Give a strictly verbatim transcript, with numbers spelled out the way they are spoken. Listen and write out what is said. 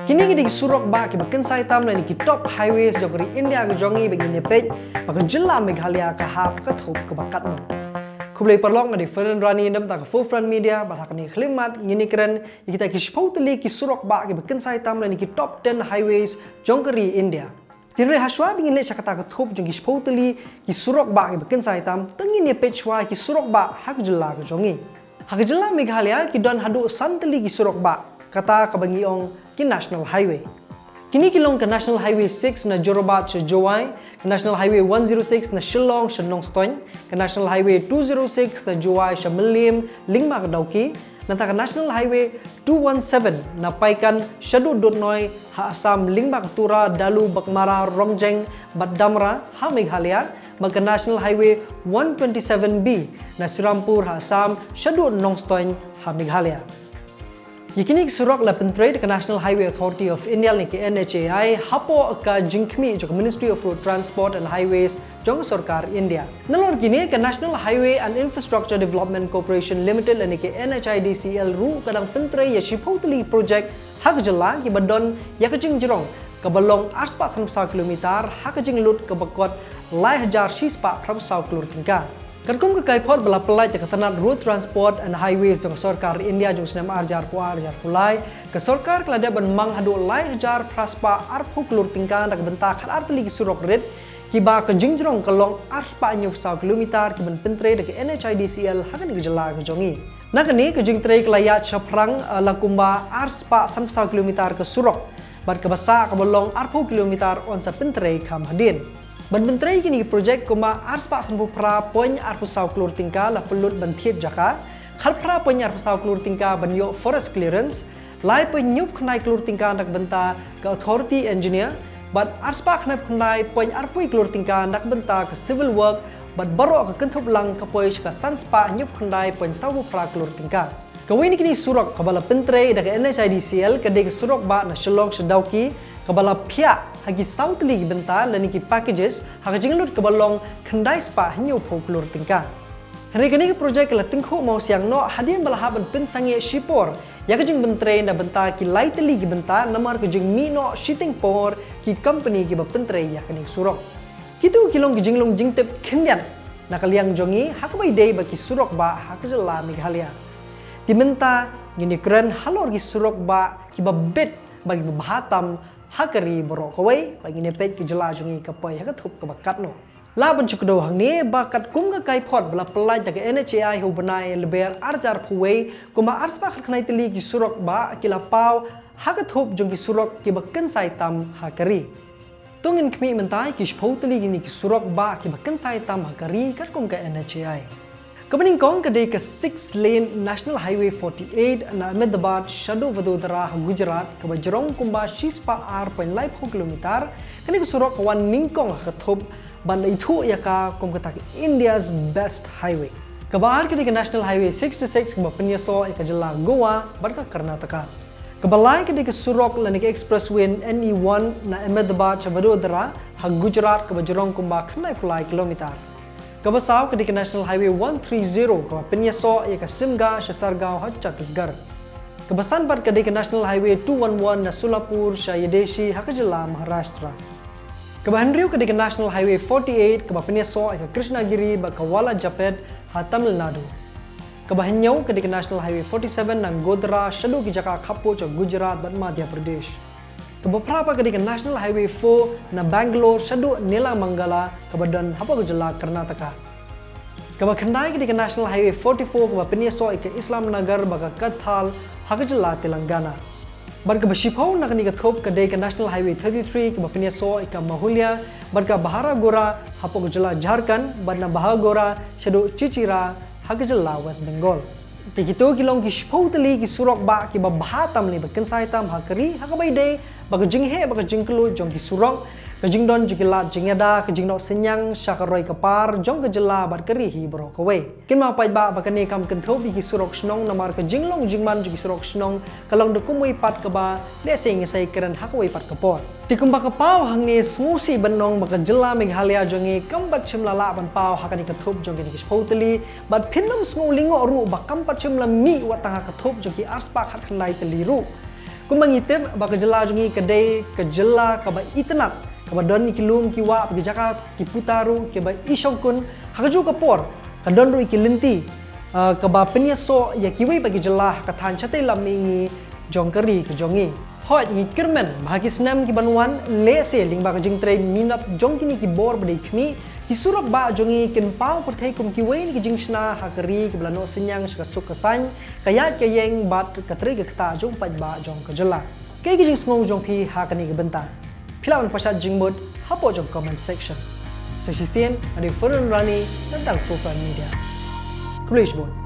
Kine ki dei ki surok bah kiba kynsai tam lane ki top highways jong ka ri India ka jong ngi, bad ngin ïa peit ba ka jylla Meghalaya ka hap ha ka thup kaba katno. Khublei paralok, nga dei Ferdinand Rani na ka bynta ka Forefront Media, bad ha kane ka khyllipmat ngin ïakren ïa kita ki shiphew tylli ki surok bah kiba kynsai tam lane ki top ten highways jong ka ri India. Hynrei hashwa ba ngin leit sha kata ka thup jong ki shiphew tylli ki surok bah kiba kynsai tam, to ngin ïa peit shwa ki surok bah ha ka jylla ka jong ngi. Ha ka jylla Meghalaya ki don haduh san tylli ki surok bah, kata kaba ngi ong ki National Highway. Kine ki long ka National Highway six na Jorabat sha Jowai, ka National Highway one zero six na Shillong sha Nongstoiñ, ka National Highway two zero six na Jowai sha Mylliem lyngba ka Dawki, nangta ka National Highway two one seven na Paikan shaduh Dudhnoi ha Assam lyngba ka Tura, Dalu, Baghmara, Rongjeng bad Damra ha Meghalaya, bad ka National Highway one twenty-seven B na Srirampur ha Assam shaduh Nongstoiñ ha Meghalaya. Ïa kine ki surok la pyntrei da ka National Highway Authority of India lane ka N H A I hapoh ka jingkhmih jong ka Ministry of Road Transport and Highways jong ka sorkar India. Nalor kine, ka National Highway and Infrastructure Development Corporation Limited lane ka N H I D C L ruh ka dang pyntrei ïa shiphew tylli ki projek ha ka jylla kiba don ïa ka jingjrong kaba long arspah sanphew saw kilometer ha ka jinglut kaba kot lai hajar shispah phraphew saw klur tyngka. Katkum ka kaiphod ba la pyllait da ka tnad Road Transport and Highways jong ka sorkar India jong u snem ar hajar arphew ar ar hajar arphew lai, ka sorkar ka la dep ban mang haduh lai hajar phraspah arphew klur tyngka na ka bynta khatar tylli ki surok rit, kiba ka jingjrong ka long arspah hynñiewphew saw kilometer kiban pyntrei da ka N H I D C L ha kane ka jylla ka jong ngi. Na kane ka jingtrei ka la ïaid shaphrang, eh, la kumba arspah sanphew saw kilometer ka surok, bad kaba sah kaba long arphew kilometer yn sa pyntrei kham hadien. Ban pyntrei kine ki projek kumba arspah sanphew phra point arphew saw klur tyngka la pynlut ban thied jaka, khatphra point arphew saw klur tyngka ban ïoh forest clearance, lai point hynñiewphew khyndai klur tyngka na ka bynta ka authority engineer, bad arspah khyndai point arphew klur tyngka na ka bynta ka civil work, bad baroh ka kynthup lang ka poi sha ka sanspah hynñiewphew khyndai point sawphew phra klur tyngka. Kawei na kine ki surok kaba la pyntrei da ka N H I D C L ka dei ka surok bah na Shillong sha Dawki, kaba la phiah ha ki saw tylli ki bynta lane ki packages ha ka jinglut kaba long khyndai spah hynñiewphew klur tyngka. Hynrei kane ka projek ka la tyngkhuh mawsiang noh hadien ba la hap ban pynsangeh shipor ïa ka jingpyntrei na bynta ki lai tylli ki bynta namar ka jingmih noh shiteng por ki company kiba pyntrei ïa kane ka surok. Kito ki long ki jinglong jingtip khyndiat na ka liang jong ngi ha kaba ïadei bad ki surok bah ha ka jylla Meghalaya. Te mynta ngin ïakren halor ki surok bah kiba bit bad kiba bha tam ha ka ri baroh kawei, bad ngin ïa peit ka jylla jong ngi ka poi ha ka thup kaba katno. Lah ban shu kdew hangne ba katkum ka kaiphod ba la pyllait da ka N H A I ha u bnai Lber ar hajar arphew wei, kumba arspah khatkhyndai tylli ki surok bah ki la paw ha ka thup jong ki surok kiba kynsai tam ha ka ri. To ngin khmih mynta ïa ki shiphew tylli kine ki surok bah kiba kynsai tam ha ka ri katkum ka N H A I. Kaba nyngkong ka dei ka six lane National Highway forty-eight na Ahmedabad shaduh Vadodara ha Gujarat, kaba jrong kumba shispah ar point laiphew kilometer. Kane ka surok ka wan nyngkong ha ka thup bad la ithuh ïa ka kum kata ka India's Best Highway. Kaba ar ka dei ka National Highway sixty-six kaba pynïasoh ïa ka jylla Goa bad ka Karnataka. Kaba lai ka dei ka surok lane ka expressway N E one na Ahmedabad sha Vadodara ha Gujarat, kaba jrong kumba khyndaiphew lai kilometer. Kaba saw ka dei ka National Highway one three zero kaba pynïasoh ïa ka Simga sha Sargaon ha Chhattisgarh. Kaba san pat ka dei ka National Highway two one one na Solapur sha Yedeshi ha ka jylla Maharashtra. Kaba hynriew ka dei ka National Highway forty-eight kaba pynïasoh ïa ka Krishnagiri bad ka Walajapet ha Tamil Nadu. Kaba hynñiew ka dei ka National Highway forty-seven na Godhra shaduh ki jaka khappud jong Gujarat bad Madhya Pradesh. Kaba phra pat ka dei ka National Highway four na Bangalore shaduh Nelamangala kaba don hapoh ka jylla Karnataka. Kaba khyndai ka dei ka National Highway forty-four kaba pynïasoh ïa ka Islamnagar bad ka Kathal ha ka jylla Telangana. Bad kaba shiphew na kane ka thup ka dei ka National Highway thirty-three kaba pynïasoh ïa ka Mahulya bad ka Baharagora hapoh ka jylla Jharkhand bad na Baharagora shaduh Chichira ha ka jylla West Bengal. Te kito ki long ki shiphew tylli ki surok bah kiba bha tam lane ba kynsai tam ha ka ri ha kaba ïadei bad ka jingheh bad ka jingkylluid jong ki surok, ka jingdon jong ki lad jingïada, ka jingnoh synñiang sha ka roi ka par jong ka jylla bad ka ri hi baroh kawei. Kynmaw paidbah ba kane kam kynthup ïa ki surok shnong namar ka jinglong jingman jong ki surok shnong ka long da kumwei pat kaba lehse ngin sa ïakren ha kawei pat ka por. Te kumba ka paw hangne, sngewsih ban ong ba ka jylla Meghalaya jong ngi kam pat shym la lah ban paw ha kane ka thup jong kine ki shiphew tylli, bad phin ym sngew lyngngoh ruh ba kam pat shym la mih wat tang ha ka thup jong ki arspah khatkhyndai tylli ruh. Kumba ngi tip ba ka jylla jong ngi ka dei ka jylla kaba itynnad, kaba don ïa ki lum ki wah, ki jaka ki puta ruh kiba i shongkun. Ha kajuh ka por ka don ruh ïa ki lynti, ah, kaba pynïasoh ïa kiwei pat ki jylla ha ka thaiñ shatei lam mihngi jong ka ri ka jong ngi. Hooid, ngi kyrmen ba ha ki snem ki ban wan, lehse lyngba ka jingtrei minot jong kine ki bor ba dei khmih, ki surok bah jong ngi kin paw pyrthei kum kiwei na ki jingshna ha ka ri kiba la noh synñiang sha ka suk ka saiñ, ka ïaid ka ïeng bad ka trei ka ktah jong u paidbah jong ka jylla. Kaei ka jingsngew jong phi ha kane ka bynta? Phi lah ban pynshai jingmut hapoh jong comment section. Sa shisien, nga dei u Ferdinand Rani, na ka bynta ka Four Front Media. Khublei shibun.